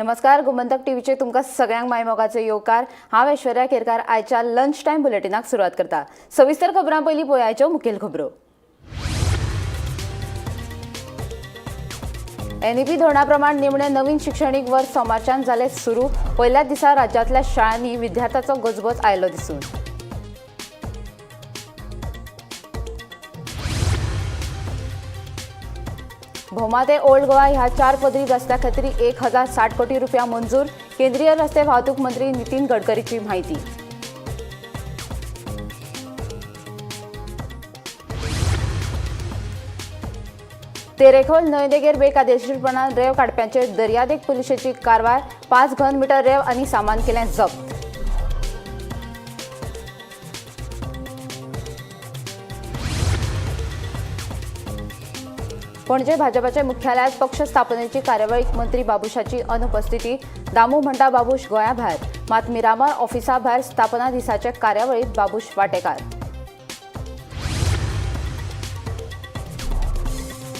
नमस्कार, गोमंतक टीव्हीचे तुमकां सगळ्यांक मायमोगाचो येवकार. हांव ऐश्वर्या केरकार आयच्या लंच टायम बुलेटिनाक सुरवात करता. सविस्तर खबरां पयलीं पळयाच्यो मुखेल खबरो. एनईपी धोरणाप्रमाण निमणें नवीन शिक्षणीक वर्स सोमारच्यान जालें सुरू. पयल्याच दिसा राज्यांतल्या शाळांनी विद्यार्थ्यांचो गजबज आयलो दिसून. भोमा ते ओल्ड गोवा ह्या चार पदरी रस्त्या खातीर 1060 कोटी रुपया मंजूर. केंद्रीय रस्ते वाहतूक मंत्री नितीन गडकरीची माहिती. तेरेखोल न्हंयदेगेर बेकायदेशीरपणान रेंव काडप्यांचेर दर्यादेग पुलिशेची कारवाय. 5 घन मीटर रेंव आनी सामान केलें जप्त. पणजे भाजपाच्या मुख्यालयात पक्ष स्थापनेची कार्यावळीक मंत्री बाबूशाची अनुपस्थिती. दामू म्हणटा बाबूश गोंया भायर, मात मिरामार ऑफिसा भायर स्थापना दिसाचे कार्यावळीत बाबूश वाटेकार.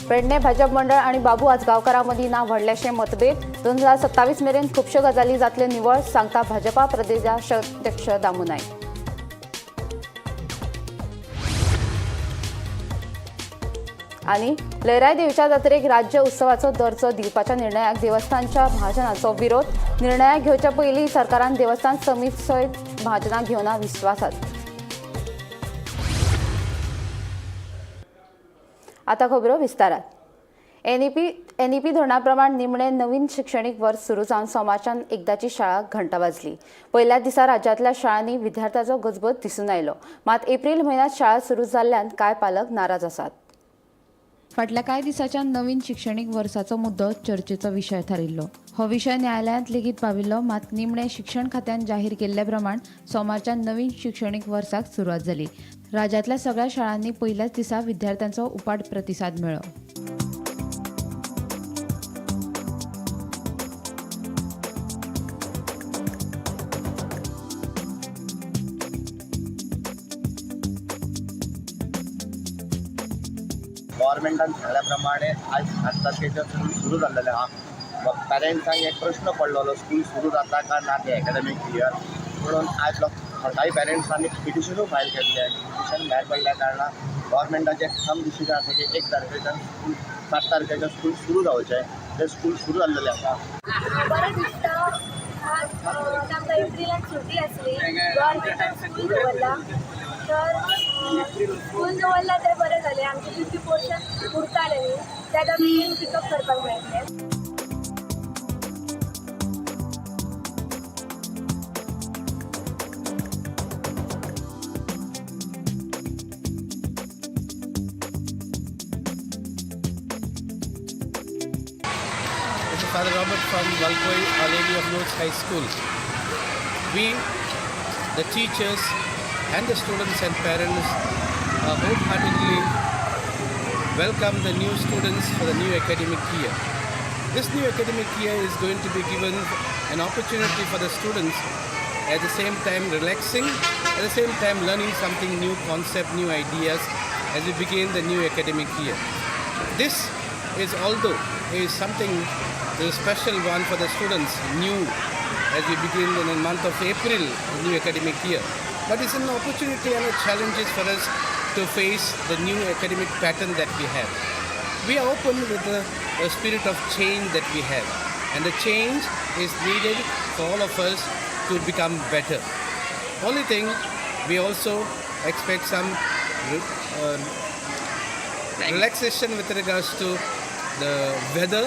पेडणे भाजप मंडळ आणि बाबू आजगांवकारा मदीं ना व्हडलेशे मतभेद. 2027 मेरेन खुबश्यो गजाली जातल्यो निवळ, सांगता भाजपा प्रदेशाध्यक्ष दामू नायक. आनी लयराई देवीच्या जात्रेक राज्य उत्सवाचो दर्जो दिवपाच्या निर्णयाक देवस्थानच्या महाजनाचो विरोध. निर्णयाक घेवच्या पयलीं सरकारान देवस्थान समिती सयत महाजनाक घेवना विस्वासात. आता खबरो विस्तारात. एनईपी धोरणाप्रमाण निमणें नवीन शिक्षणीक वर्स सुरू जावन सोमारच्यान एकदाची शाळा घंटा वाजली. पयल्याच दिसा राज्यांतल्या शाळांनी विद्यार्थ्यांचो गजबज दिसून आयलो. मात एप्रील म्हयन्यांत शाळा सुरू जाल्ल्यान कांय पालक नाराज आसात. फाटल्या कांय दिसांच्यान नवीन शिक्षणीक वर्साचो मुद्दो चर्चेचो विशय थारिल्लो. हो विशय न्यायालयांत लेगीत पाविल्लो. मात निमणें शिक्षण खात्यान जाहीर केल्ले प्रमाण सोमारच्यान नवीन शिक्षणीक वर्साक सुरवात जाली. राज्यांतल्या सगळ्या शाळांनी पयल्याच दिसा विद्यार्थ्यांचो उपाट प्रतिसाद मेळ्ळो. गव्हर्मेंटान सांगल्या प्रमाणे आज 7 तारखेच्यान स्कूल सुरू जाल्लेलें आहा. पेरंट्सांक एक प्रश्न पडलेलो, स्कूल सुरू जाता काय ना ते एकाडेमीक इयर म्हणून. आयज कांय पेरंट्सांनी पिटिशनूय फायल केल्लें. पिटिशन भायर पडल्या कारणान गव्हर्मेंटाचें ठाम डिसिजन आसा की 1 तारखेच्यान स्कूल, 7 तारखेच्यान स्कूल सुरू जावचें. तें स्कूल सुरू जाल्लेलें आसा. बरें दिसता. आज आमकां एप्रिलान सुटी आसली, गव्हर्मेंटान स्कूल दवरला, तर स्कूल दवरला तें बरें जालें. आमचें तितकें पोर्शन उरतालें न्ही, तें आतां आमी पिकअप करपाक मेळटलें. This is Father Robert from Valpoi, Our Lady of Lourdes High School. We, the teachers and the students and parents, wholeheartedly welcome the new students for the new academic year. This new academic year is going to be given an opportunity for the students, at the same time relaxing, at the same time learning something new concept, new ideas as we begin the new academic year. This is although is something the special one for the students, new as we begin in the month of April, the new academic year. But it's an opportunity and a challenges for us to face the new academic pattern that we have. We are open with the spirit of change that we have, and the change is needed for all of us to become better. Only thing, we also expect some relaxation with regards to the weather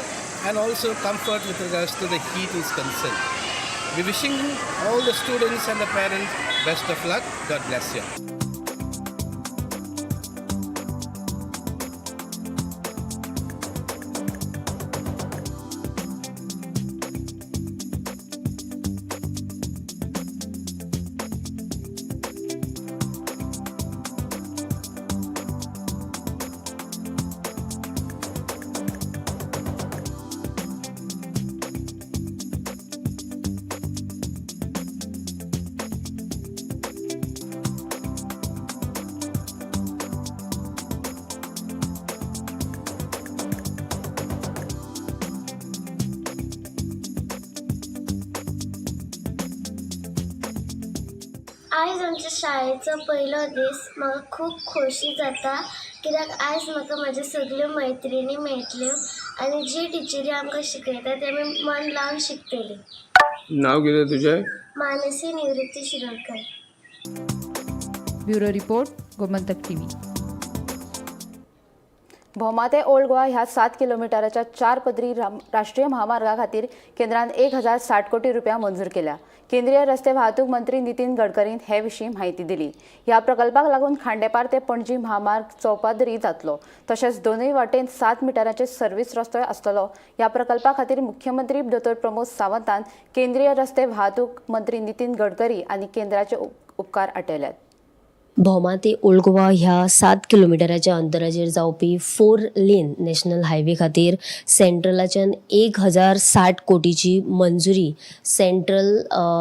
and also comfort with regards to the heat is concerned. We wishing all the students and the parents best of luck. God bless you. आयज आमच्या शाळेचो पयलो दीस. म्हाका खूब खोशी जाता कित्याक आयज म्हाका म्हज्यो सगल्यो मैत्रिणी मेळटल्यो आनी जी टिचरी आमकां शिकयता ते आमी मन लावन शिकतली. नाव कितें तुजें? Manasi Nivrutti Shirodkar. Bureau report, Gomantak TV. Bhoma ते ओल्ड गोवा ह्या 7 किलोमिटराच्या 4 पदरी राष्ट्रीय महामार्गा खातीर केंद्रान 1060 कोटी रुपया मंजूर केल्या. केंद्रीय रस्ते वाहतूक मंत्री नितीन गडकरीन हे विशीं म्हायती दिली. ह्या प्रकल्पाक लागून खांडेपार ते पणजी महामार्ग चौपादरी जातलो. तशेंच दोनूय वाटेन 7 मिटराचे सर्व्हिस रस्तोय आसतलो. ह्या प्रकल्पा खातीर मुख्यमंत्री दोतोर प्रमोद सावंतान केंद्रीय रस्ते वाहतूक मंत्री नितीन गडकरी आनी केंद्राचे उपकार आटयल्यात. भोमा ते ओल्ड गोवा ह्या 7 किलोमिटराच्या अंतराचेर जावपी 4 लेन नॅशनल हायवे खातीर सेंट्रलाच्यान 1060 कोटीची मंजुरी सेंट्रल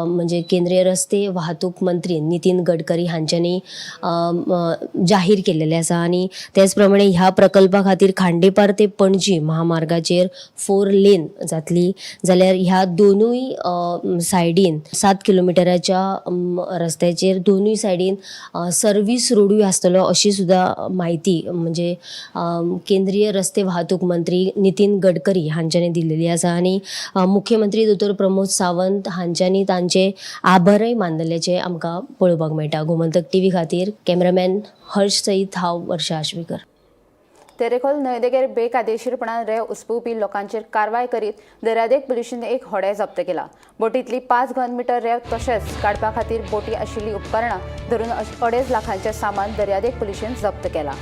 म्हणजे केंद्रीय रस्ते वाहतूक मंत्री नितीन गडकरी हांच्यांनी जाहीर केलेलें आसा. आनी तेच प्रमाणे ह्या प्रकल्पा खातीर खांडेपार ते पणजी महामार्गाचेर 4 लेन जातली, जाल्यार ह्या दोनूय सायडीन 7 किलोमिटराच्या रस्त्याचेर दोनूय सायडीन सर्वीस रोडूय आसतलो अशी सुद्दां म्हायती म्हणजे केंद्रीय रस्ते वाहतूक मंत्री नितीन गडकरी हांच्यांनी दिल्लेली आसा. आनी मुख्यमंत्री दोतोर प्रमोद सावंत हांच्यांनी तांचे आभारय मानलेल्याचें आमकां पळोवपाक मेळटा. गोमंतक टीव्ही खातीर कॅमेरामॅन हर्ष सयत हांव वर्षा आश्वेकर. तेरेखोल न्हंयदेगेर बेकायदेशीरपणान रेंव उसपुवपी लोकांचेर कारवाय करीत दर्यादेग पुलिशेन एक होडें जप्त केला. बोटींतली 5 घनमिटर रेंव तशेंच काडपा खातीर बोटी आशिल्लीं उपकरणां धरून 2.5 लाखांचें सामान दर्यादेग पुलिशेन जप्त केलां.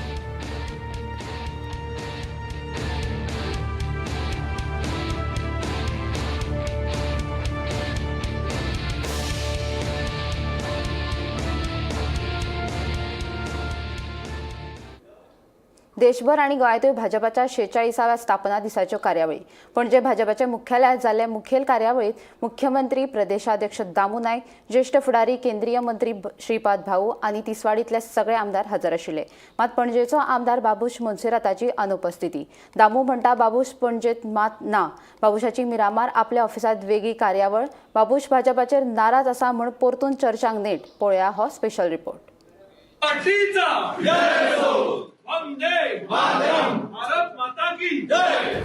देशभर आनी गोंयांतूय भाजपाच्या 46व्या स्थापना दिसाच्यो कार्यावळी. पणजे भाजपाच्या मुख्यालयांत जाल्ले मुखेल कार्यावळींत मुख्यमंत्री प्रदेशाध्यक्ष दामू नायक, ज्येश्ठ फुडारी केंद्रीय मंत्री श्रीपाद भाऊ आनी तिसवाडींतले सगळे आमदार हजर आशिल्ले. मात पणजेचो आमदार बाबूश मोन्सेराताची अनुपस्थिती. दामू म्हणटा बाबूश पणजेंत मात ना. बाबूशाची मिरामार आपल्या ऑफिसांत वेगळी कार्यावळ. बाबूश भाजपाचेर नाराज आसा म्हूण परतून चर्चांक नेट. पळोवया हो स्पेशल रिपोर्ट. वंदे मातरम, भारत माता की जय.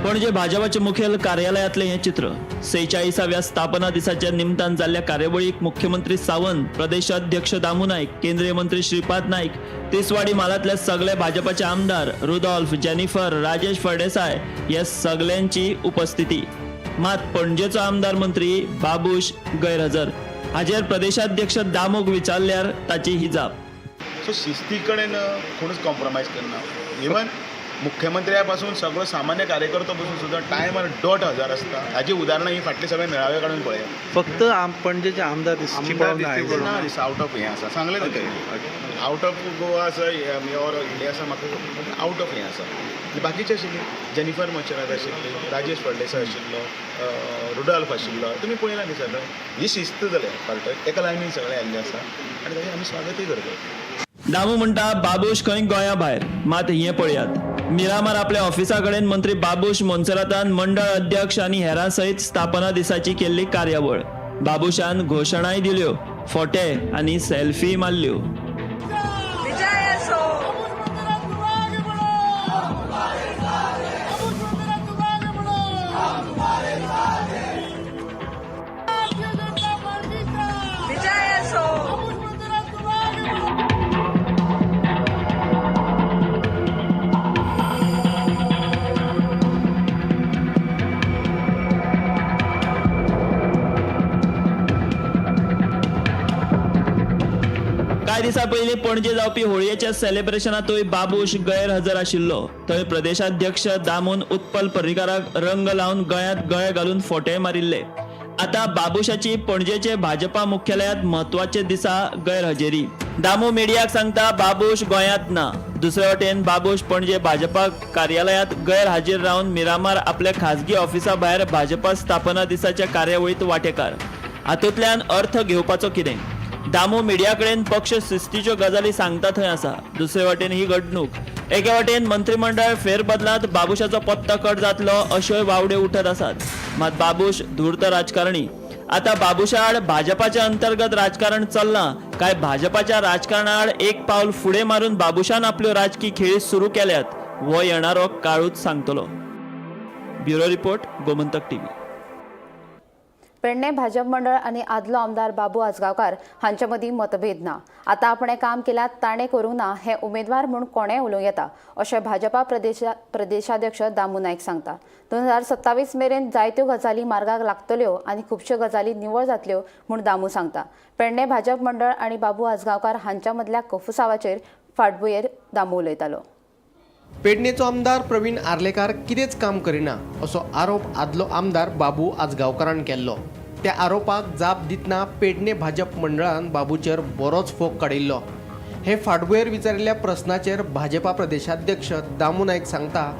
पणजे भाजपाचे मुखेल कार्यालयांतलें हें चित्र. 46व्या स्थापना दिसाच्या निमतान जाल्ल्या कार्यावळीक मुख्यमंत्री सावंत, प्रदेशाध्यक्ष दामू नायक, केंद्रीय मंत्री श्रीपाद नायक, तिसवाडी म्हालांतले सगळे भाजपाचे आमदार रुदोल्फ, जेनिफर, राजेश फळदेसाय हे सगल्यांची उपस्थिती. मात पणजेचो आमदार मंत्री बाबूश गैरहजर. हाजेर प्रदेशाध्यक्ष दामूक विचारल्यार ताची ही जाप. सो शिस्ती कडेन कोणूच कॉम्प्रोमायज करना. इवन मुख्यमंत्र्या पासून सगळो सामान्य कार्यकर्तो पासून सुद्दां टायमार डॉट हजार आसता. हाची उदाहरणां ही फाटली सगळे मेळावे काडून पळयात. फक्त पणजेचे आमदार दिसची ना दिसता, आवट ऑफ हें आसा सांगलें न्हू तें, आवट ऑफ गोवा आसा ऑर इंडिया आसा, म्हाका आवट ऑफ हें आसा. बाकीचे आशिल्ली जेनिफर मोन्सेरात आशिल्ली, राजेश फळदेसाय आशिल्लो, रुडॉल्फ आशिल्लो, तुमी पळयला न्ही सगळें. ही शिस्त जाल्या पार्टक एका लायनीन सगळें आयिल्लें आसा आनी ताचें आमी स्वागतूय करतात. दामू म्हणटा बाबूश खंय गोंया भायर. मात हें पळयात, मिरामार आपल्या ऑफिसा कडेन मंत्री बाबूश मोन्सेरातान मंडळ अध्यक्ष आनी हेरां सयत स्थापना दिसाची केल्ली कार्यावळ. बाबूशान घोशणाय दिल्यो, फोटे आनी सेल्फी मारल्यो. कांय दिसां पयलीं पणजे जावपी होळयेच्या सेलिब्रेशनांतूय बाबूश गैरहजर आशिल्लो. थंय प्रदेशाध्यक्ष दामून उत्पल पर्रीकाराक रंग लावन गळ्यांत गळे घालून फोटे मारिल्ले. आतां बाबूशाची पणजेचे भाजपा मुख्यालयांत म्हत्वाचे दिसा गैरहजेरी. दामू मिडियाक सांगता बाबूश गोंयांत ना. दुसरे वटेन बाबूश पणजे भाजपा कार्यालयांत गैरहाजीर रावन मिरामार आपल्या खाजगी ऑफिसा भायर भाजपा स्थापना दिसाच्या कार्यावळींत वांटेकार. हातूंतल्यान अर्थ घेवपाचो कितें? दामू मिडिया कडेन पक्ष शिस्तीच्यो गजाली सांगता थंय आसा. दुसरे वटेन ही घडणूक. एके वटेन मंत्रीमंडळ फेरबदलांत बाबुशाचो पत्तो कट जातलो अश्योय वावड्यो उठत आसात. मात बाबूश धूर्त राजकारणी. आता बाबुशा आड भाजपाच्या अंतर्गत राजकारण चल्लां काय भाजपाच्या राजकारणाआड एक पावल फुडें मारून बाबुशान आपल्यो राजकी खेळी सुरू केल्यात हो येणारो काळूच सांगतलो. Bureau report, Gomantak TV. Pernem Bhajap मंडळ आनी आदलो आमदार बाबू आजगांवकार हांचे मदीं मतभेद ना. आतां आपणें काम केलां ताणें करूंक ना हें उमेदवार म्हूण कोणेंय उलोवंक येता अशें भाजपा प्रदेशाध्यक्ष दामू नायक सांगता. 2027 मेरेन जायत्यो गजाली मार्गाक लागतल्यो आनी खुबश्यो गजाली निवळ जातल्यो म्हूण दामू सांगता. पेडणें भाजप मंडळ आनी बाबू आजगांवकार हांच्या मदल्या कोफुसावाचेर फाटभुंयेर दामू उलयतालो. पेडणेचो आमदार प्रवीण आर्लेकार कितेंच काम करिना असो आरोप आदलो आमदार बाबू आजगांवकारान केल्लो. त्या आरोपाक जाप दितना पेडणे भाजप मंडळान बाबूचेर बरोच फोग काडिल्लो. हे फाटभुंयेर विचारिल्ल्या प्रस्नाचेर भाजपा प्रदेशाध्यक्ष दामू नायक सांगता,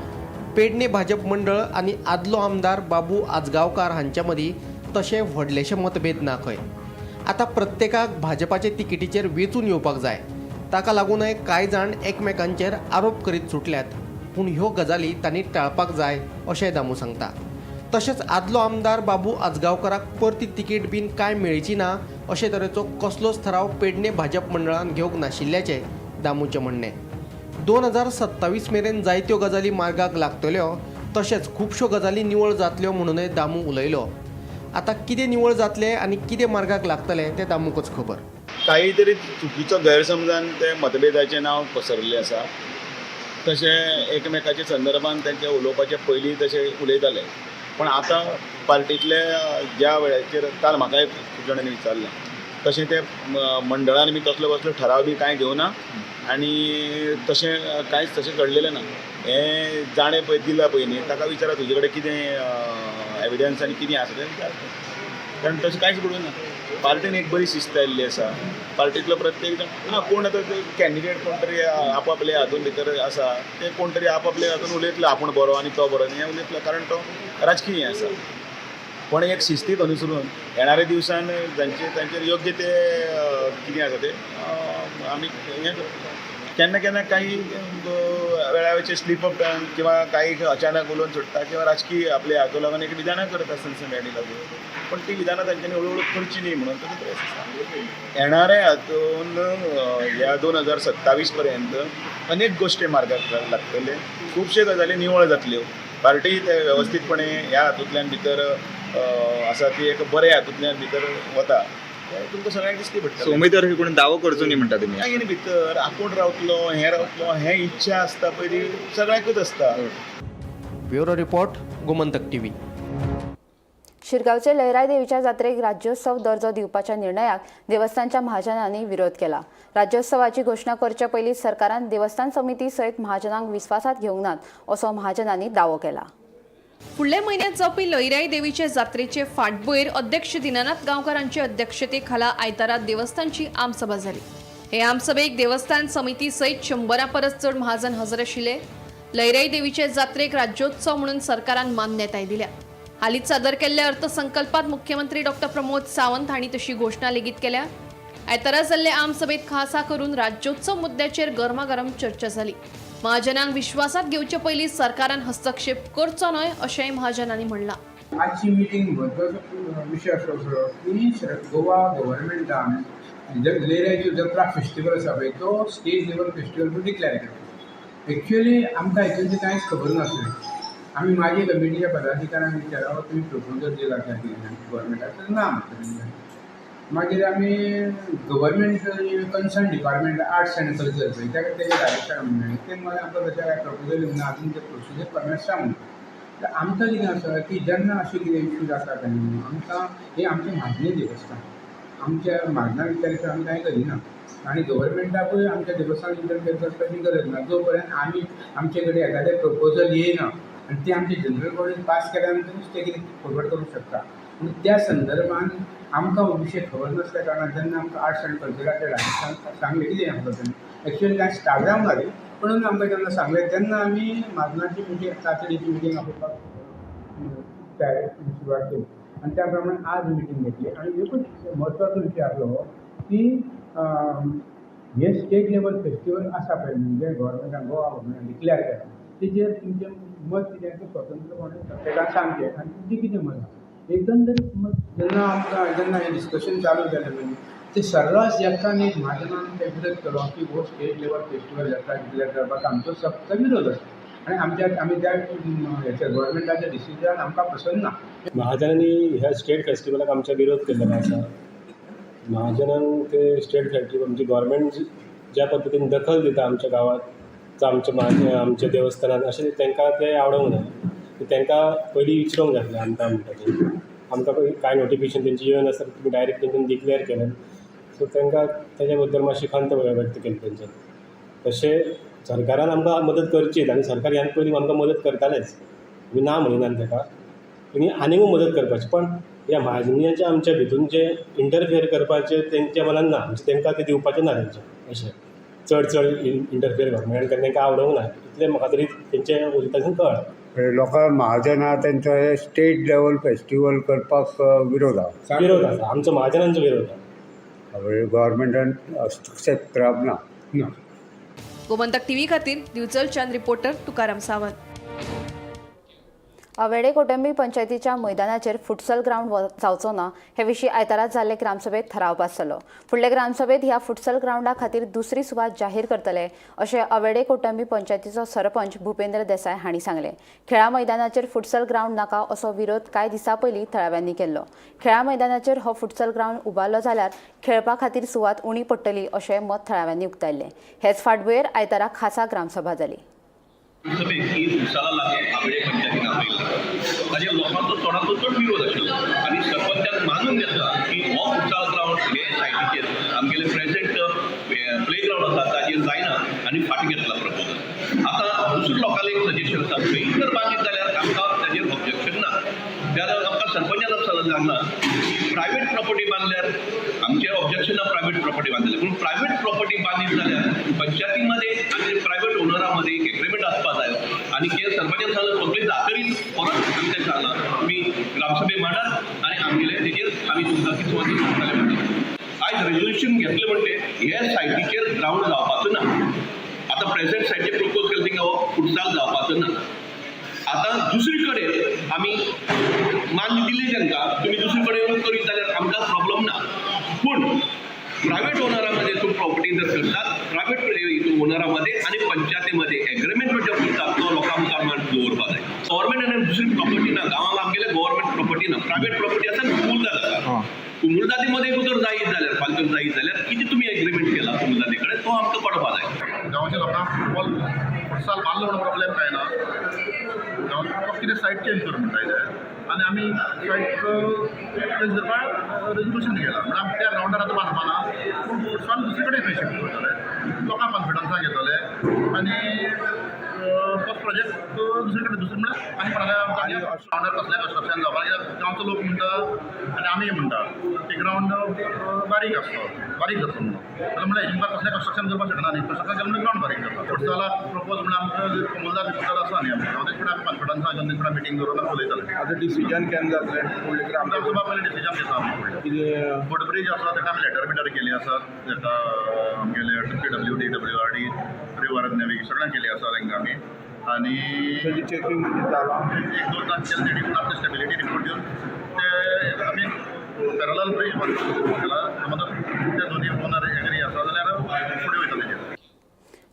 पेडणे भाजप मंडळ आनी आदलो आमदार बाबू आजगांवकार हांच्या मदीं तशें व्हडलेशे मतभेद ना खंय. आतां प्रत्येकाक भाजपाचे तिकेटीचेर वेंचून येवपाक जाय, ताका लागूनय कांय जाण एकमेकांचेर आरोप करीत सुटल्यात, पूण ह्यो गजाली तांणी टाळपाक जाय अशें दामू सांगता. तशेंच आदलो आमदार बाबू आजगांवकाराक परती तिकेट बीन कांय मेळची ना अशे तरेचो कसलोच थाराव पेडणे भाजप मंडळान घेवंक नाशिल्ल्याचें दामूचें म्हणणें. 2027 मेरेन जायत्यो गजाली मार्गाक लागतल्यो तशेंच खुबश्यो गजाली निवळ जातल्यो म्हणूनय दामू उलयलो. आतां कितें निवळ जातलें आनी कितें मार्गाक लागतलें तें दामूकच खबर. काही तरी चुकीचो गैरसमजान ते मतभेदाचें नांव पसरिल्लें आसा. तशें एकमेकाच्या संदर्भान तांचे उलोवपाचे पयलीं तशें उलयताले, पण आतां पार्टींतले ज्या वेळाचेर काल म्हाकाय खूब जाणांनी विचारलें तशें ते मंडळान बी तसलो कसलो ठराव बी कांय घेवना आनी तशें कांयच तशें घडलेलें ना. हें जाणें पळय दिलां पळय न्ही ताका विचारा तुजे कडेन कितें एविडन्स आनी कितें आसा तें विचार, कारण तशें कांयच घडूंक ना. पार्टीन एक बरी शिस्त आयिल्ली आसा. पार्टींतलो प्रत्येक जाण ना कोण आतां कॅन्डिडेट कोण तरी आपआपले हातून भितर आसा, ते कोण तरी आपआपले हातून उलयतलो आपूण बरो आनी तो बरो हें उलयतलो, कारण तो राजकीय हें आसा. पण एक शिस्तीक अनुसरून येणाऱ्या दिवसान जांचे तांचेर योग्य ते कितें आसा ते आमी हें केन्ना केन्ना काही वेळावरचे स्लीप ऑफ टंग किंवा काही अचानक उलोवन सोडटा किंवा राजकीय आपले हातून लागून एक विधानां करता सनसनाटी लागून, पण ती विधानां तांच्यांनी हळू हळू करची न्ही म्हणून ताचो त्रास आसा. येणाऱ्या हातून ह्या 2027 पर्यंत अनेक गोश्टी मार्गाक लागतले, खुबश्यो गजाली निवळ जातल्यो. पार्टी ते वेवस्थीतपणे ह्या हातूंतल्यान भितर आसा ती एक बऱ्या हातूंतल्यान भितर वता, तुमकां सगळ्यांक दिसती पडटलें. उमेदवार कोण दावो करचो न्ही म्हणटा तुमी? मागीर भितर आपूण रावतलो हें रावतलो हें इच्छा आसता पयली सगळ्यांकूच आसता. Bureau report, Gomantak TV. शिरगांवचे Lairai देवीच्या जात्रेक राज्योत्सव दर्जो दिवपाच्या निर्णयाक देवस्थानच्या महाजनांनी विरोध केला. राज्योत्सवाची घोशणा करचे पयलीं सरकारान देवस्थान समिती सयत महाजनांक विस्वासात घेवंक नात असो महाजनांनी दावो केला. फुडल्या म्हयन्यांत जावपी लयराई देवीचे जात्रेचे फाटभुंयेर अध्यक्ष दिनानाथ गांवकार हांचे अध्यक्षते खाला आयतारा देवस्थानची आमसभा जाली. हे आमसभेक देवस्थान समिती सयत 100 परस चड महाजन हजर आशिल्ले. लयराई देवीचे जात्रेक राज्योत्सव म्हणून सरकारान मान्यताय दिल्या. हालींच सादर केल्ल्या अर्थसंकल्पात मुख्यमंत्री डॉक्टर प्रमोद सावंत हांणी तशी घोशणा लेगीत केल्या. आयतारा जाल्ले आमसभेत खासा करून राज्योत्सव मुद्द्याचेर गरमागरम चर्चा जाली. महाजनांक विश्वासात घेवचे पयलीं सरकारान हस्तक्षेप करचो न्हय अशेंय महाजनांनी म्हणलां. आजची मिटींग म्हत्वाचो विशय असो आसलो की गोवा गव्हर्मेंटान लयराईचो जत्रा फेस्टिवल आसा पळय तो स्टेट लेवल फेस्टिवल म्हणून डिक्लेअर केलो. एक्चुअली आमकां हितून कांयच खबर नासलें. आमी मागीर कमिटीच्या पदाधिकाऱ्यांक विचारलें तुमी प्रपोजल दिला काय गव्हर्मेंटाक, तर ना म्हणटा. मागीर आमी government concern department arts and culture पळय ताका तेजे डायरेक्टर मेळ्ळें, ते म्हणलें आमकां तशें कांय प्रपोजल दिवंक ना, अजून ते प्रोसिजर प्रमाणे आसा म्हणून. तर आमकां कितें आसा की जेन्ना अशें कितें इशू जाता तेन्ना आमकां हें आमचें म्हाजनी देवस्थान, आमच्या म्हाजना विचार आमी कांय करिना आनी गव्हर्मेंटाकूय आमच्या देवस्थान इंटरफेर करपाची गरज ना जो पर्यंत आमी आमचे कडेन एखादें प्रपोजल येयना आनी तें आमचे जनरल बॉडीन पास केल्या नंतरूच तें कितें फॉरवर्ड करूंक शकता. पूण त्या संदर्भान आमकां हो विशय खबर नासल्या कारणान जेन्ना आमकां आर्ट्स आनी कल्चराच्या डायरेक्टरान सांगलें कितें आमकां तेणें एक्चुअली कांय स्टार्ट जावंक ना ती, पूण आमकां जेन्ना सांगलें तेन्ना आमी म्हाजनाची मिटींग तातडीची मिटींग आपोवपाक तयारी सुरवात केली आनी त्या प्रमाणे आज मिटींग घेतली. आनी एकूच म्हत्वाचो विशय आसलो की हे स्टेट लेवल फेस्टिवल आसा पळय, म्हणजे गव्हर्मेंटान, गोवा गव्हर्मेंटान डिक्लेअर केला, तेजेर तुमचें मत कितें तें स्वतंत्रपणे प्रत्येकान सांगचें आनी तुमचें कितें मत आसा. एकंदरीत मत जेन्ना आमकां जेन्ना हें डिस्कशन चालू जालें न्हू, ते सर्रास एकान एक म्हाजनान ते विरोध केलो की हो स्टेट लेवल फेस्टिवल जात्रा डिक्लेअर करपाक आमचो सक्त विरोध आसा आनी आमच्या आमी त्या हेच्या गव्हर्मेंटाच्या डिसिजन आमकां पसंत ना. महाजनांनी ह्या स्टेट फेस्टिवलाक आमच्या विरोध केल्लो आसा. महाजनान ते स्टेट फेस्टिवल म्हणजे गोवोरमेंट ज्या पद्दतीन दखल दिता आमच्या गांवांत जावं आमच्या महाजन आमच्या देवस्थानान, अशें तांकां तें आवडोंक ना. तांकां पयलीं विचारूंक जाय आसलें आमकां म्हणटा तें. आमकां पयलीं कांय नोटिफिकेशन तेंची येवनासतना तुमी डायरेक्ट तेंच्यानी डिक्लेर केलें. सो तांकां तेज्या बद्दल मातशी खंत व्यक्त केली तेंच्यानी. तशें सरकारान आमकां मदत करचीच आनी सरकार ह्यान पयलीं आमकां मदत करतालेच, आमी ना म्हणिनात ताका, आनी आनीकूय मदत करपाची. पण ह्या महाजनाच्या आमच्या भितून जे इंटरफियर करपाचें तेंच्या मनान ना, म्हणजे तांकां तें दिवपाचें ना तेंचें, अशें चड चड इंटरफियर गव्हर्मेंट तांकां आवडूंक ना इतलें म्हाका तरी तेंचे उलयतासून कळ्ळां. लोकांक महाजना तेंचो हे स्टेट लेवल फेस्टिवल करपाक विरोध आसा. विरोध आसा आमचो, महाजनांचो विरोध आसा. गव्हर्मेंटान हस्तक्षेप करप ना. गोमंतक टीव्ही खातीर दिवचलच्यान रिपोर्टर तुकाराम सावंत. अवेडे कोटंबी पंचायतीच्या मैदानाचेर फुटसल ग्रावंड जावचो ना हे विशीं आयतारा जाल्ले ग्रामसभेत थाराव पास जालो. फुडले ग्रामसभेत ह्या फुटसल ग्रावंडा खातीर दुसरी सुवात जाहीर करतले अशें अवेडे कोटंबी पंचायतीचो सरपंच भूपेंद्र देसाय हांणी सांगलें. खेळा मैदानाचेर फुटसल ग्रावंड नाका असो विरोध कांय दिसां पयलीं थळाव्यांनी केल्लो. खेळा मैदानाचेर हो फुटसल ग्रावंड उबारलो जाल्यार खेळपा खातीर सुवात उणी पडटली अशें मत थळाव्यांनी उक्तायलें. हेच फाटभुंयेर आयतारा खासा ग्रामसभा जाली. सभेक ही फुटसाला लागून आवेडे पंचायतीन आपयल्ली. ताजेर लोकांचो चडांतलो चड विरोध आशिल्लो आनी सरपंचान मानून घेतला की हो फुटसाल ग्रावंड हे सायटीचेर आमगेले प्रेझेंट प्ले ग्रावंड आसा ताजेर जायना आनी फाटीं घेतला प्रपोजल. आतां दुसरे लोकांले एक सजेशन आसा, खंय जर बांदीत जाल्यार आमकां ताजेर ऑब्जेक्शन ना. त्या आमकां सरपंचान सांगलां की प्रायवेट प्रॉपर्टी बांदल्यार आमचें ऑब्जेक्शन ना, प्रायवेट प्रॉपर्टी बांदल्यार, पूण प्रायवेट प्रॉपर्टी बांदीत जाल्यार पंचायतीमध्ये आनी प्रायवेट ओनरा मध्ये एक एग्रीमेंट आसपा जाय. आनी ते सरपंचान सांगलां सगळें जातरीच परत आमी तें सांगलां तुमी ग्रामसभे मांडात आनी आमगेले तेजेर आमी तुमकां कितें वचून सांगतले म्हणटा. आयज रेजोल्युशन घेतलें म्हणटे हे सायटीचेर ग्रावंड जावपाचो ना. आतां प्रेझेंट सायटीचेर प्रपोज केलें थिंगा हो फुटसाल जावपाचो ना. आतां दुसरी कडेन आमी मान्य दिली तांकां, तुमी दुसरी कडेन करीत जाल्यार आमकां प्रॉब्लम ना, पूण प्रायवेट ओनरामध्ये तूं प्रॉपर्टी जर करतात, प्रायवेट ओनरामध्ये आनी पंचायतीमध्ये एग्रीमेंट जो करतात तो लोकां मुखार दवरपा जाय. गव्हर्मेंटान दुसरी प्रॉपर्टी ना, गांवांक आमगेले गव्हर्मेंट प्रॉपर्टी ना, प्रायवेट प्रॉपर्टी आसा कुमुर्दाद आसा. कुमुर्दादी मध्ये जर जायत जाल्यार, फाल्यां जर जायत जाल्यार कितें तुमी एग्रीमेंट केला कुमुर्दादी कडेन तो आमकां कळपा जाय. गांवच्या लोकांक फुटबॉल फुटसाल बांदलो म्हणून प्रॉब्लेम काय ना, गांवचे कितें सायट चेंज कर म्हणटा ते आनी आमी सायट चेंज करपाक रेजोल्युशन केलां. म्हणल्यार आमी त्या ग्रावंडार आतां बांदपा ना, पूण फुटसाल दुसरे कडेन खंय शिफ्ट करतले, लोकांक कॉन्फिडन्सान घेतले आनी तो प्रोजेक्ट दुसरे कडेन दुसरें म्हणल्यार आनी कोणाल्या ग्रावंडार कसलें कन्स्ट्रक्शन जावपाक, कित्याक गांवचो लोक म्हणटा आनी आमी म्हणटा की ग्रावंड बारीक आसलो, बारीक जातलो म्हणून. जाल्यार म्हणल्यार हेजेर कसलें कन्स्ट्रक्शन करपाक शकना न्ही, कन्स्ट्रक्शन केलें म्हणल्यार ग्रावंड बारीक जाता. फुटसालाक प्रपोज म्हणल्यार आमकां कोमुनिदाद बिमुनिदाद आसा न्ही आमचें, हांव तेजे कडेन आमी कॉन्फिडन्सान घेवन तेजे कडेन मिटींग दवरून आमी उलयताले. आतां डिसिजन केन्ना जातलें फुडलें ग्रामसभा पयलीं डिसिजन घेता आमी फुडलें. कितें फुटब्रीज आसा ताका आमी लेटर बिटर केली आसा, ताका आमगेले PWD WRD river navy सगळ्यांक केली आसा तांकां आमी. आनी चॅकिंग कितें जालां एक दोन तास केले तेणी, पूण आमकां स्टेबिलिटी रिपोर्ट दिवन ते आमी पॅरलल ब्रीज बांदला, समज ते दोनी ओनर एग्री आसा जाल्यार फुडें वयता तेजेर.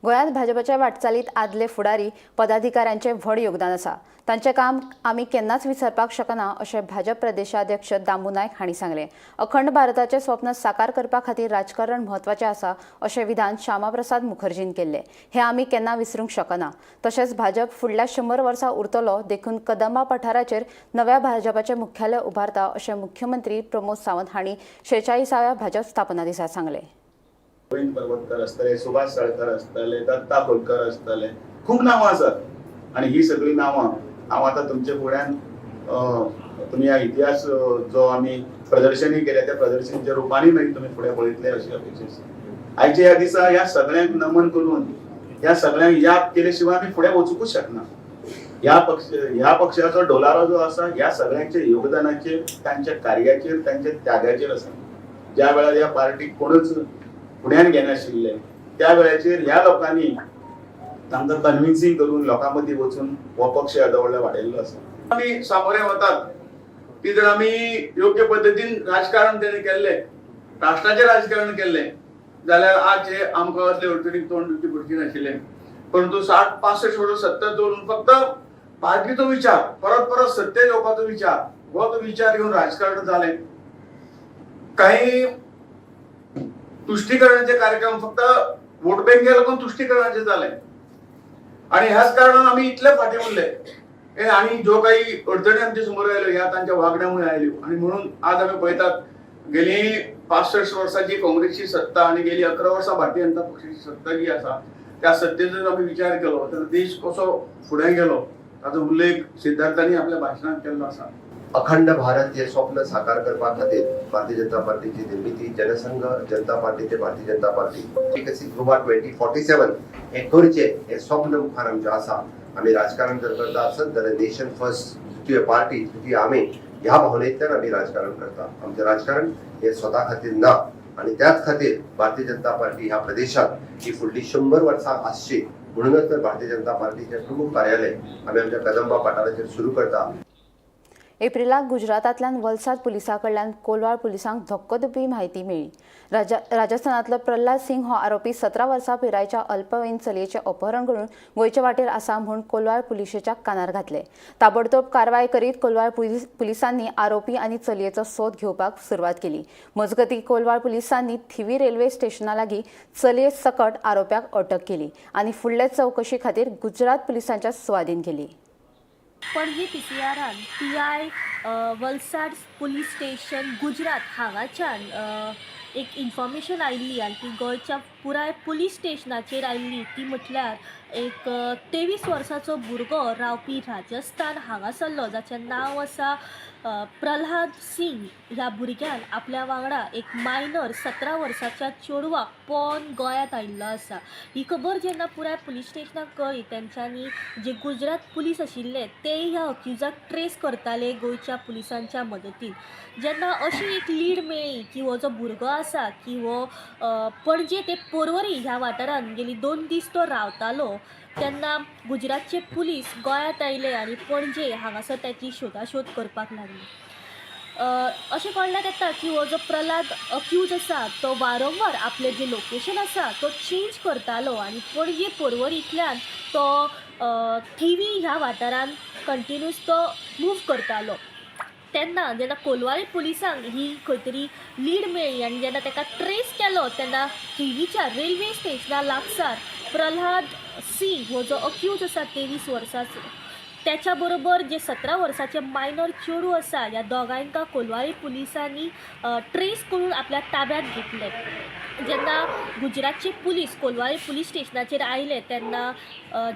गोंयांत भाजपाच्या वाटचालीत आदले फुडारी पदाधिकाऱ्यांचें व्हड योगदान आसा. तांचें काम आमी केन्नाच विसरपाक शकना अशें भाजप प्रदेशाध्यक्ष दामू नायक हांणी सांगलें. अखंड भारताचें स्वप्न साकार करपा खातीर राजकारण म्हत्वाचें आसा अशें विधान श्यामाप्रसाद मुखर्जीन केल्लें. हें आमी केन्ना विसरूंक शकना. तशेंच भाजप फुडल्या 100 वर्सां उरतलो देखून कदंबा पठाराचेर नव्या भाजपाचें मुख्यालय उबारता अशें मुख्यमंत्री प्रमोद सावंत हांणी 46व्या भाजप स्थापना दिसा सांगलें. गोविंद पर्वतकर आसतले, सुभाष सळकर आसतले, दत्ता खोलकर आसतले, खूब नांवां आसात आनी ही सगळीं नांवां हांव आतां तुमच्या फुड्यान तुमी ह्या इतिहास जो आमी प्रदर्शनी केल्या त्या प्रदर्शनीच्या रुपांनी मागीर तुमी फुडें पळयतले अशी अपेक्षा आसा. आयच्या ह्या दिसा ह्या सगळ्यांक नमन करून ह्या सगळ्यांक याद केले शिवाय आमी फुडें वचूंकूच शकना. ह्या पक्षाचो डोलारो जो आसा ह्या सगळ्यांच्या योगदानाचेर, तांच्या कार्याचेर, तांच्या त्यागाचेर आसा. ज्या वेळार ह्या पार्टीक कोणूच फुड्यान घेनाशिल्ले त्या वेळाचेर ह्या लोकांनी तांकां कन्विन्सिंग करून लोकां मदीं वचून हो पक्ष येदो व्हडलो वाडयल्लो आसा. आमी सामोरे वतात ती जर आमी योग्य पद्दतीन राजकारण तेणे केल्लें, राष्ट्राचें राजकारण केल्लें जाल्यार आज हे आमकां असले अडचणीक तोंड दिवची पडची नाशिल्लें. परंतु 60-65 वर्सां सत्ता दवरून फक्त पार्टीचो विचार, परत परत सत्तेर येवपाचो विचार, हो तो विचार घेवन राजकारण जालें. काही तुश्टीकरणाचे कार्यक्रम फक्त वोट बँके लागून तुश्टीकरणाचे जाले आणि ह्याच कारणान आमी इतले फाटीं उरले आणि ज्यो काही अडचणी आमच्या समोर आयल्यो ह्या तांच्या वागण्यामुळे आयल्यो. आणि म्हणून आज आमी पळयतात गेली 65 वर्सांची काँग्रेसची सत्ता आणि गेली 11 वर्सां भारतीय जनता पक्षाची सत्ता जी आसा त्या सत्तेचो जर आमी विचार केलो तर देश कसो फुडें गेलो ताचो उल्लेख सिद्धार्थांनी आपल्या भाशणांत केल्लो आसा. अखंड भारत हे स्वप्न साकार करपा खातीर भारतीय जनता पार्टीची निर्मिती, जनसंघ जनता पार्टी ते भारतीय जनता पार्टी, विकसीत गोवा 2047 हे करचें हे स्वप्न मुखार आमचें आसा. आमी राजकारण जर करता आसत जाल्यार नेशन फर्स्ट द्वितीय पार्टी द्वितीय आमी ह्या भावनेंतल्यान आमी राजकारण करता. आमचें राजकारण हे स्वता खातीर ना आनी त्याच खातीर भारतीय जनता पार्टी ह्या प्रदेशांत ही फुडली 100 वर्सां आसची म्हणूनच तर भारतीय जनता पार्टीचें प्रमुख कार्यालय आमी आमच्या कदंबा पठाराचेर सुरू करता. एप्रिलाक गुजरातांतल्यान वलसाद पुलिसां कडल्यान कोलवाळ पुलिसांक धक्को दिवपी म्हायती मेळ्ळी. राजस्थानांतलो प्रल्हाद सिंग हो आरोपी 17 वर्सां पिरायेच्या अल्पवयीन चलयेचें अपहरण करून गोंयचे वाटेर आसा म्हूण कोलवाळ पुलिशेच्या कानार घातले. ताबडतोब कारवाय करीत कोलवाळ पुलिसांनी आरोपी आनी चलयेचो सोद घेवपाक सुरवात केली. मजगतीं कोलवाळ पुलिसांनी थिवी रेल्वे स्टेशना लागीं चलये सकट आरोप्याक अटक केली आनी फुडले चवकशी खातीर गुजरात पुलिसांच्या सुवादीन केली. Panaji पीसीआरान PI Valsad police station Gujarat हांगाच्यान एक इन्फॉर्मेशन आयिल्ली आनी ती गोंयच्या पुराय पुलीस स्टेशनाचेर आयिल्ली. ती म्हटल्यार एक 23 वर्साचो भुरगो रावपी राजस्थान हांगासरलो, जाचें नांव आसा प्रल्हाद सिंग. ह्या भुरग्यान आपल्या वांगडा एक मायनर 17 वर्साच्या चेडवाक पळोवन गोंयांत आयिल्लो आसा. ही खबर जेन्ना पुराय पुलीस स्टेशनाक कळ्ळी तेंच्यांनी जे गुजरात पुलीस आशिल्ले तेय ह्या अक्युजाक ट्रेस करताले गोंयच्या पुलिसांच्या मदतीन. जेन्ना अशी एक लीड मेळ्ळी की हो जो भुरगो आसा की हो पणजे ते पोरवरी ह्या वाठारांत गेली 2 दीस तो रावतालो तेन्ना गुजरातचे पुलीस गोंयांत आयले आनी पणजे हांगासर ताची शोदाशोद करपाक लागली. अशें कळण्याक येता की हो जो प्रल्हाद अक्यूज आसा तो वारंवार आपलें जें लोकेशन आसा तो चेंज करतालो आनी पणजे पोरवरींतल्यान तो थिवी ह्या वाठारांत कंटिन्यूस तो मूव करतालो. तेन्ना जेन्ना कोलवाळे पुलिसांक ही खंय तरी लीड मेळ्ळी आनी जेन्ना ताका ट्रेस केलो तेन्ना थिवीच्या रेल्वे स्टेशना लागसार प्रल्हाद सिंग हो जो अक्यूज आसा 23 वर्साचो त्याच्या बरोबर जे 17 वर्साचे मायनर चेडूं आसा ह्या दोगांयका कोलवाळे पुलिसांनी ट्रेस करून आपल्या ताब्यांत घेतले. जेन्ना गुजरातचे पुलीस कोलवाळे पुलीस स्टेशनाचेर आयले तेन्ना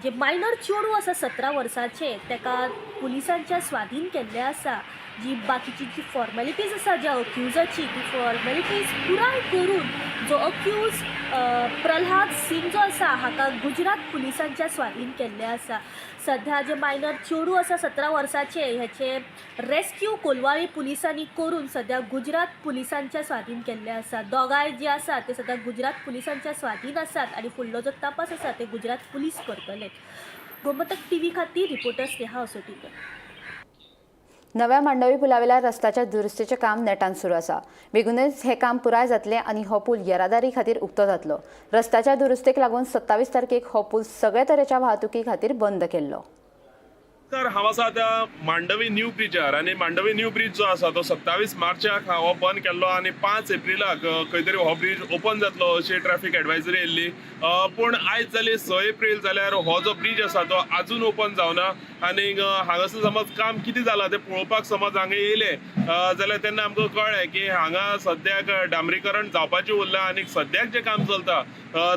जे मायनर चेडूं आसा 17 वर्साचे ताका पुलिसांच्या स्वाधीन केल्लें आसा. जी बाकीची जी फॉर्मेलिटीज आसा ज्या अक्युजाची ती फॉर्मेलिटीज पुराय करून जो अक्यूज प्रल्हाद सिंग जो आसा हाका गुजरात पुलिसांच्या स्वाधीन केल्लें आसा. सध्या जे मायनर चेडूं आसा 17 वर्साचे हेचे रेस्क्यू कोलवाळे पुलिसांनी करून सध्या गुजरात पुलिसांच्या स्वाधीन केल्लें आसा. दोगांय जी आसा ते सध्या गुजरात पुलिसांच्या स्वाधीन आसात आनी फुडलो जो तपास आसा ते गुजरात पुलीस करतले. गोमंतक टीव्ही खातीर रिपोर्टर स्नेहा असोटीकर. नव्या मांडवी पुलावेल्या रस्त्याच्या दुरुस्तीचें काम नेटान सुरू आसा. बेगीनूच हें काम पुराय जातलें आनी हो पूल येरादारी खातीर उक्तो जातलो. रस्त्याच्या दुरुस्तीक लागून 27 तारखेक हो पूल सगळे तरेच्या वाहतुकी खातीर बंद केल्लो. तर हांव आसा आतां मांडवी न्यू ब्रिजार आनी मांडवी न्यू ब्रिज जो आसा तो 27 मार्चाक हो बंद केल्लो आनी 5 एप्रिलाक खंय तरी हो ब्रिज ओपन जातलो अशी ट्रॅफिक एडवायजरी येयल्ली. पूण आयज जाली 6 एप्रील जाल्यार हो जो ब्रिज आसा तो आजून ओपन जावना आनी हांगासर समज काम कितें जालां तें पळोवपाक समज हांगा येयले जाल्यार तेन्ना आमकां कळ्ळें की हांगा सद्याक डांबरीकरण जावपाचें उरलां आनी सद्याक जें काम चलता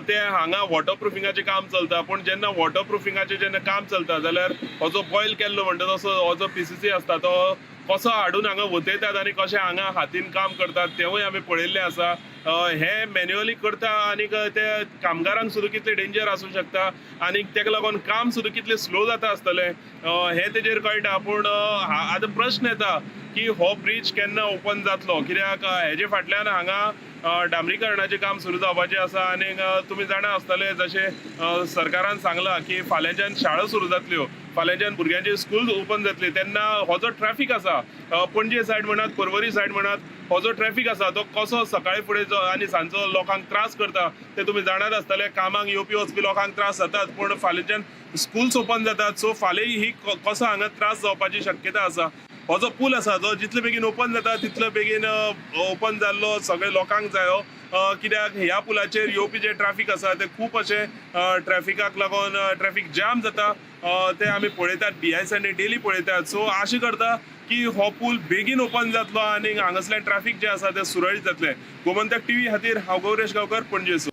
तें हांगा वॉटरप्रुफिंगाचें काम चलता. पूण जेन्ना वॉटरप्रुफिंगाचें जेन्ना काम चलता जाल्यार हो जो बॉयल केल्लो म्हणटा तसो हो जो PCC आसता तो कसो हाडून हांगा वतयतात आनी कशें हांगा हातीन काम करतात तेवूय आमी पळयल्लें आसा. हे मॅन्युअली करता आनी ते कामगारांक सुद्दां कितलें डेंजर आसूं शकता आनी तेका लागून काम सुद्दां कितलें स्लो जाता आसतलें हें तेजेर कळटा. पूण आतां प्रश्न येता की हो ब्रिज केन्ना ओपन जातलो, कित्याक हेजे फाटल्यान हांगा डांबरीकरणाचें काम सुरू जावपाचें आसा. आनी तुमी जाणा आसतले जशें सरकारान सांगलां की फाल्यांच्यान शाळा सुरू जातल्यो, फाल्यांच्यान भुरग्यांची स्कूल ओपन जातली, तेन्ना हो जो ट्रॅफिक आसा पणजे सायड म्हणात पर्वरी सायड म्हणात हो जो ट्रॅफिक आसा तो कसो सकाळी फुडें जो आनी सांजचो लोकांक त्रास करता ते तुमी जाणात आसतले. कामाक येवपी वचपी लोकांक त्रास जातात, पूण फाल्यांच्यान स्कूल्स ओपन जातात, सो फाल्यां ही कसो हांगा त्रास जावपाची शक्यता आसा. हो जो पूल आसा जो जितले बेगीन ओपन जाता तितले बेगीन ओपन जाल्लो सगळे लोकांक जायो, कित्याक ह्या पुलाचेर येवपी जे ट्रॅफिक आसा ते खूब अशें ट्रॅफिकाक लागून ट्रॅफिक जाम जाता, ते आमी पळयतात, BISांनी डेली पळयतात. सो आशा करता की हो पूल बेगीन ओपन जातलो आनी हांगासल्यान ट्रॅफिक जें आसा तें सुरळीत जातलें. गोमंतक टीव्ही खातीर हांव गौरेश गांवकर, पणजे.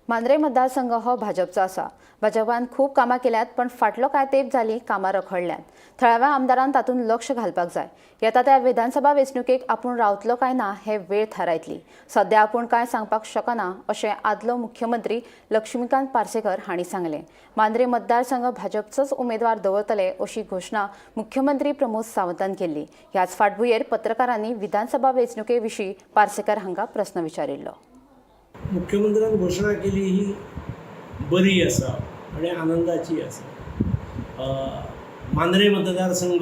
मांद्रे मतदारसंघ हो भाजपचो आसा. भाजपान खूब कामां केल्यात, पण फाटलो कांय तेंप जाली कामां रखडल्यांत. थळाव्या आमदारान तातूंत लक्ष घालपाक जाय. येता त्या विधानसभा वेंचणुकेक आपूण रावतलो काय ना हे वेळ थारायतली. सध्या आपूण कांय सांगपाक शकना अशें आदलो मुख्यमंत्री लक्ष्मीकांत पार्सेकर हांणी सांगलें. मांद्रे मतदारसंघ भाजपचोच उमेदवार दवरतले अशी घोशणा मुख्यमंत्री प्रमोद सावंतान केल्ली. ह्याच फाटभुंयेर पत्रकारांनी विधानसभा वेंचणुके विशीं पार्सेकर हांकां प्रस्न विचारिल्लो. मुख्यमंत्र्यान घोशणा केली ही बरी आसा आनी आनंदाची आसा. मांद्रे मतदारसंघ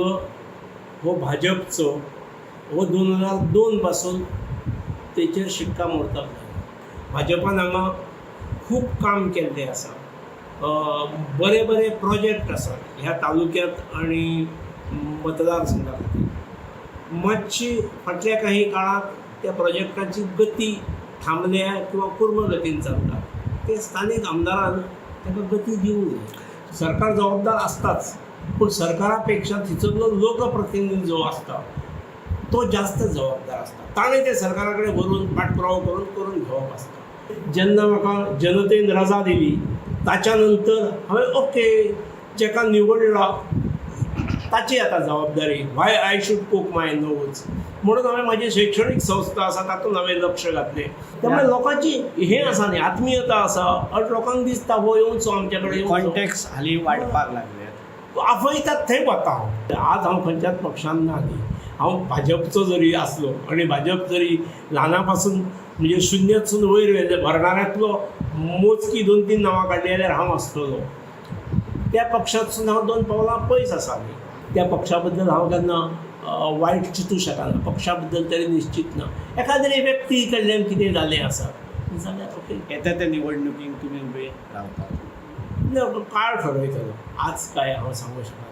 हो भाजपचो हो 2002 पासून तेचेर शिक्कामोर्तब जाला. भाजपान हांगा खूब काम केल्लें आसा. बरे बरे प्रोजेक्ट आसात ह्या तालुक्यांत आनी मतदारसंघा खातीर. मातशी फाटल्या काही काळांत त्या प्रोजेक्टाची गती थांबल्या किंवा पूर्ण गतीन चलता, ते स्थानीक आमदारान ताका गती दिवंक जाय. सरकार जबाबदार आसताच, पूण सरकारा पेक्षा थंयसरलो लोकप्रतिनिधी जो आसता तो जास्त जबाबदार आसता. ताणें ते सरकारा कडेन व्हरून पाठपुरावो करून करून घेवप आसता. जेन्ना म्हाका जनतेन रजा दिली ताच्या नंतर हांवें ओके जेका निवडला ताची आतां जबाबदारी, why I should poke my nose, म्हणून हांवें म्हाजी शैक्षणीक संस्था आसा तातूंत हांवें लक्ष घातलें. त्यामुळे लोकांची हें आसा न्ही, आत्मीयता आसा आनी लोकांक दिसता हो येवचो आमचे कडेन, कॉन्टेक्ट हालीं वाडपाक लागले, आपयतात थंय वता हांव. आज हांव खंयच्याच पक्षान ना न्ही, हांव भाजपचो जरी आसलो आनी भाजप जरी ल्हाना पासून म्हणजे शुन्यतसून वयर व्हेल्ले भरणाऱ्यांतलो मोजकी 2-3 नांवां काडलीं जाल्यार हांव आसतलो. त्या पक्षांतसून हांव 2 पावलां पयस आसा न्ही. त्या पक्षा बद्दल हांव केन्ना वायट चिंतू शकना, पक्षा बद्दल तरी निश्चित ना. एखाद्रे व्यक्ती कडल्यान कितें जालें आसा जाल्यार ओके. येता त्या निवडणुकीक तुमी उबे रावतात ना, काळ ठरयतलो, आज काय हांव सांगू शकना.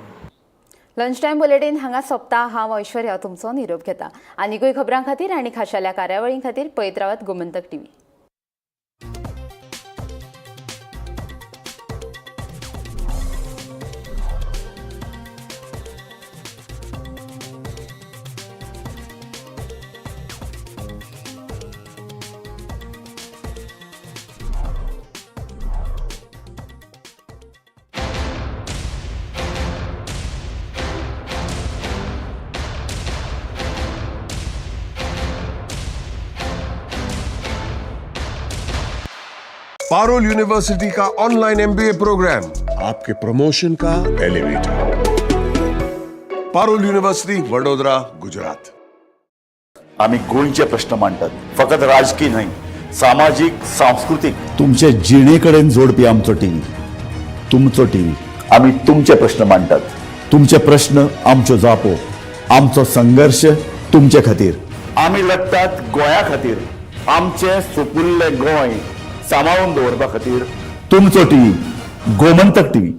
लंच टायम बुलेटीन हांगा सोंपता. हांव ऐश्वर्या तुमचो निरोप घेता. आनीकूय खबरां खातीर आनी खाशेल्या कार्यावळीं खातीर पळयत रावात गोमंतक टीव्ही. पारुल यूनिवर्सिटी का ऑनलाइन MBA programme आपके प्रमोशन का एलिवेटर. पारुल यूनिवर्सिटी, वडोदरा, गुजरात. आमी गोंयचे प्रश्न मांडटात, फकत राजकीय न्हय, सामाजीक, सांस्कृतीक, तुमचे जिणे कडेन जोडपी आमचो टीव्ही, तुमचो टीव्ही. आमी तुमचे प्रश्न मांडटात, तुमचे प्रश्न आमच्यो जापो, आमचो संघर्श तुमचे खातीर. आमी लढटात गोंया खातीर, आमचें सुपुल्लें गोंय सांबाळून दवरपा खातीर. तुमचो टीव्ही, गोमंतक टीव्ही.